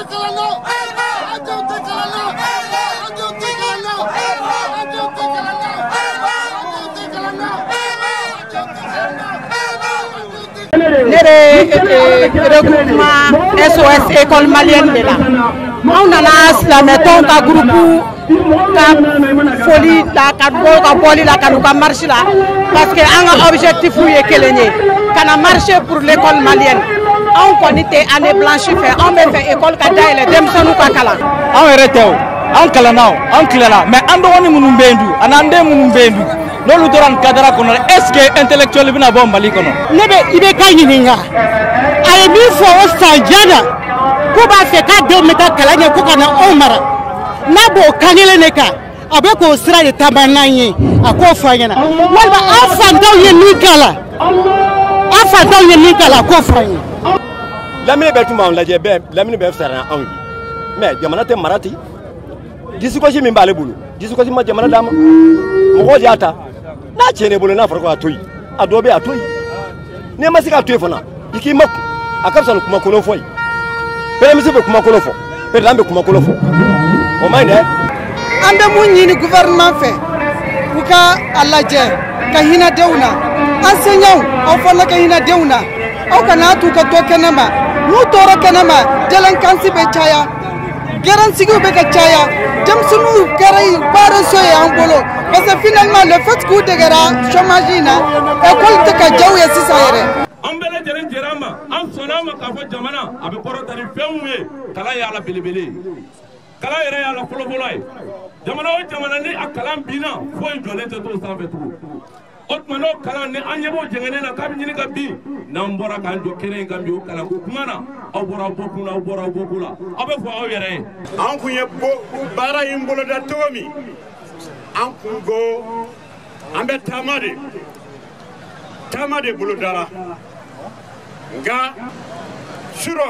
kalan na, an denw tɛ kalan na, an denw tɛ kalan na, an denw tɛ kalan na, an denw tɛ kalan na, an denw tɛ kalan na. Ne de regroupement SOS école malienne de la. Anw nana silamɛtɔnw ka groupe ka foli la, ka bɔ ka bɔli la, ka n'u ka marche la, parce que an ka objectif ye kelen ye, ka na marcher pour l'école malienne. Anw kɔni tɛ année blanche fɛ, anw bɛ fɛ école ka dayɛlɛ, denmisɛnninw ka kalan. Anw yɛrɛ tɛ o, anw kalanna o, anw tilala, mais an dɔgɔnin minnu bɛ yen dun, ani an den minnu bɛ yen dun, n'olu tora nin cadre kɔnɔ, est ce que intellectuel bɛna bɔ Mali kɔnɔ? Ne bɛ IBK ɲininka, a ye min fɔ o san jan na, k'u b'a fɛ k'a denw bɛ taa kalan kɛ ko ka na anw mara, n'a b'o kan kelen de kan, a bɛ k'o sira de taama n'an ye, a k'o fɔ an ɲɛna, walima an fantanw ye min k'a la, an fantanw ye min k'a la, a k'o fɔ an ye. Lamini bɛɛ tun b'anw lajɛ, bɛɛ lamini bɛɛ fisayara anw ye, mais jamana tɛ mara ten. Dusukasi min b'ale bolo, dusukasi ma jamana d'a ma, mɔgɔw de y'a ta. N'a tiɲɛ bolo, n'a fɔra ko a to yen, a dɔ bɛ yen, a to yen. N'i ma se k'a to yen fana, i k'i makun, a ka fisa ni kuma kolon fɔ ye. Premier ministre bɛ kuma kolon fɔ, président bɛ kuma kolon fɔ, o man ɲi dɛ. An bɛ mun ɲini gouvernement fɛ, u ka a lajɛ ka hinɛ denw na. Enseignants, aw fana ka hinɛ denw na, aw kana t'u ka to kɛnɛma. N'u tora kɛnɛma, délinquance bɛ caya, garantigiw bɛ ka caya, denmisɛnninw kɛra paresseux ye an bolo, parce que finalement le fait k'u degera chômage in na, école tɛ ka diya u ye sisan yɛrɛ. An bɛɛ lajɛlen jɛra an ma, an sɔnna an ma k'a fɔ jamana a bɛ kɔrɔta ni fɛn mun ye, kalan y'a la belebele ye, kalan yɛrɛ y'a la fɔlɔfɔlɔ ye. Jamana o jamana ni a kalan binna, foyi jɔlen tɛ t'o sanfɛ tugun. O tuma n'o kalan ni an ɲɛ b'o jɛngɛnnen na k'a bɛ ɲini ka bin, n'an bɔra k'an jɔ kɛnɛ in kan bi o kalanko kuma na, aw bɔra aw bɔkun na, aw bɔra aw bɔkun la, aw bɛ fɔ aw yɛrɛ ye. An kun ye baara in boloda cogo min, an kun ko an bɛ taama de, taama de bolodara, nka surɔ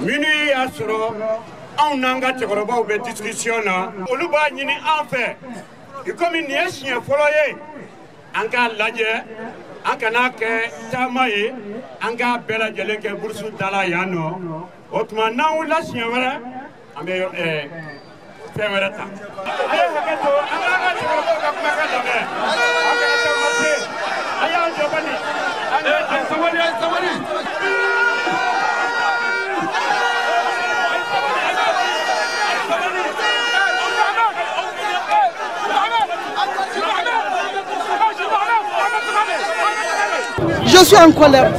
minnu y'a sɔrɔ anw n'an ka cɛkɔrɔbaw bɛ discussion na, olu b'a ɲini an fɛ i komi nin ye siɲɛ fɔlɔ ye, an k'a lajɛ, an kana kɛ taama ye, an k'a bɛɛ lajɛlen kɛ burusu da la yan nɔ. O tuma n'an wulila siɲɛ wɛrɛ, an bɛ fɛn wɛrɛ ta. A ye hakɛ to, an k'an ka cɛkɔrɔbaw ka kumakan lamɛn. An kana taa marché. A y'an jɔ bani. A ye sabali, a ye sabali. Je suis en colère.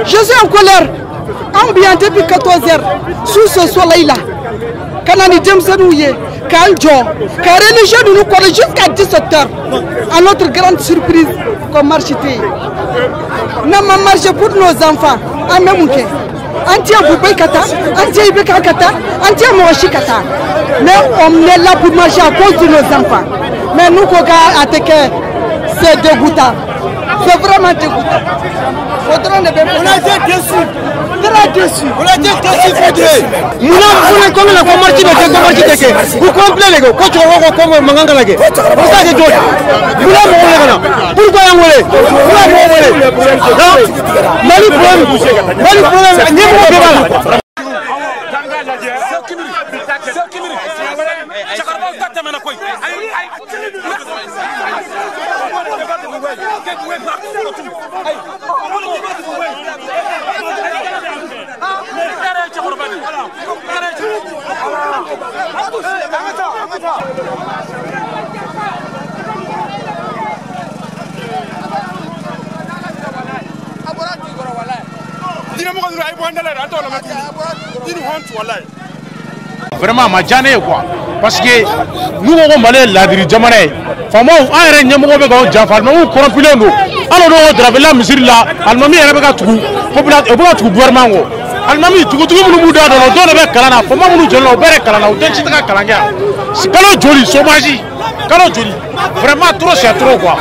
Je suis en colère. En bien depuis 14 heures, sous ce soleil-là, quand on est quand quand religieux nous connaît jusqu'à 17 heures, à notre grande surprise, qu'on marche. Nous avons marché pour nos enfants. En même temps, anti Boubé Kata, anti Ibeka Kata, anti Moashi Kata. Mais on est là pour marcher à cause de nos enfants. Mais nous, qu'on a attaqué, c'est dégoûtant. C'est vraiment dégoûtant. On a été déçus. Très déçus. On a été déçus. Nous avons comme la commerce de commerce de vous comprenez les gars, quand tu vois comme manganga la guerre. Vous savez d'autres. Vous l'avez pourquoi vous voulez? Mali problème, Mali problème, ni vous. Vraiment ma diya ne ye quoi, parce que n'u ko ko Mali ye laadiri jamana ye, faamaw an yɛrɛ ɲɛmɔgɔ bɛ k'anw janfa, alimamiw kɔrɔnpilen don, hali o don ko Darafela misiri la, alimami yɛrɛ bɛ ka tugu population, o bɛ ka tugu gouvernement kɔ, alimami tugutigi minnu b'u da dɔn, dɔw de bɛ kalan na, faama minnu jɔlen don o bɛɛ de kalan na, u den si tɛ ka kalan kɛ yan, kalo joli chômage, kalo joli, vraiment trop c'est trop quoi.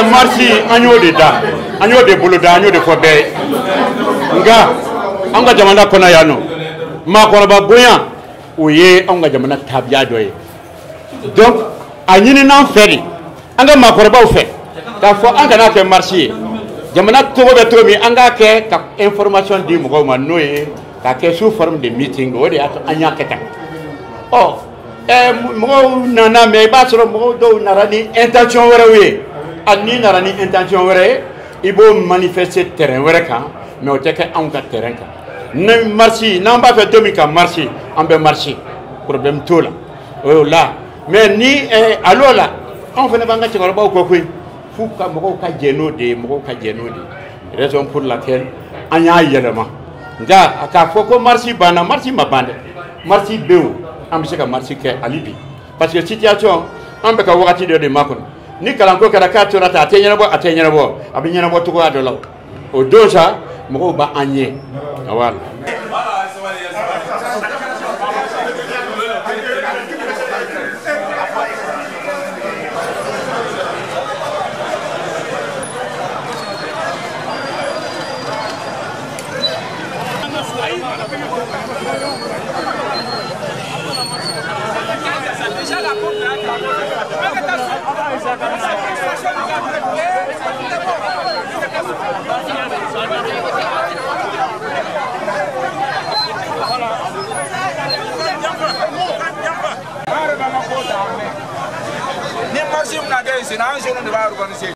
Marche an y'o de da, an y'o de boloda, an y'o de fɔ bɛɛ ye, nka an ka jamana kɔnɔ yan nɔ, maakɔrɔba bonya o ye anw ka jamana tabiya dɔ ye. Donc a ɲinina an fɛ de, an ka maakɔrɔbaw fɛ k'a fɔ an kana kɛ marche ye, jamana cogo bɛ cogo min, an k'a kɛ ka information di mɔgɔw ma, n'o ye K'a kɛ sous forme de meeting, o de y'a to an y'a kɛ tan. Ɔ mɔgɔw nana, mais i b'a sɔrɔ mɔgɔw dɔw nana ni intention wɛrɛw ye. Hali n'i nana ni intention wɛrɛ ye, i b'o manifester terrain wɛrɛ kan, mais o tɛ kɛ anw ka terrain kan. Ni marche, n'an b'a fɛ don min ka marche, an bɛ marche, problème t'o la, o y'o la. Mais ni al'o la, anw fana b'an ka cɛkɔrɔbaw kɔ koyi, f'u ka mɔgɔw ka jɛ n'o de ye, mɔgɔw ka jɛ n'o de ye. Raison pour laquelle an y'a yɛlɛma. Nka k'a fɔ ko marche banna, marche ma ban dɛ, marche bɛ yen, an bɛ se ka marche kɛ hali bi, parce que situation an bɛ ka wagati dɔ de makɔnɔ. Ni kalanko kɛra k'a tora tan, a tɛ ɲɛnabɔ, a tɛ ɲɛnabɔ, a bɛ ɲɛnabɔ cogoya dɔ la. O don sa, mɔgɔw b'an ɲɛ. Voilà. Ni marche bɛna kɛ sen na, an jeunes de b'a organiser.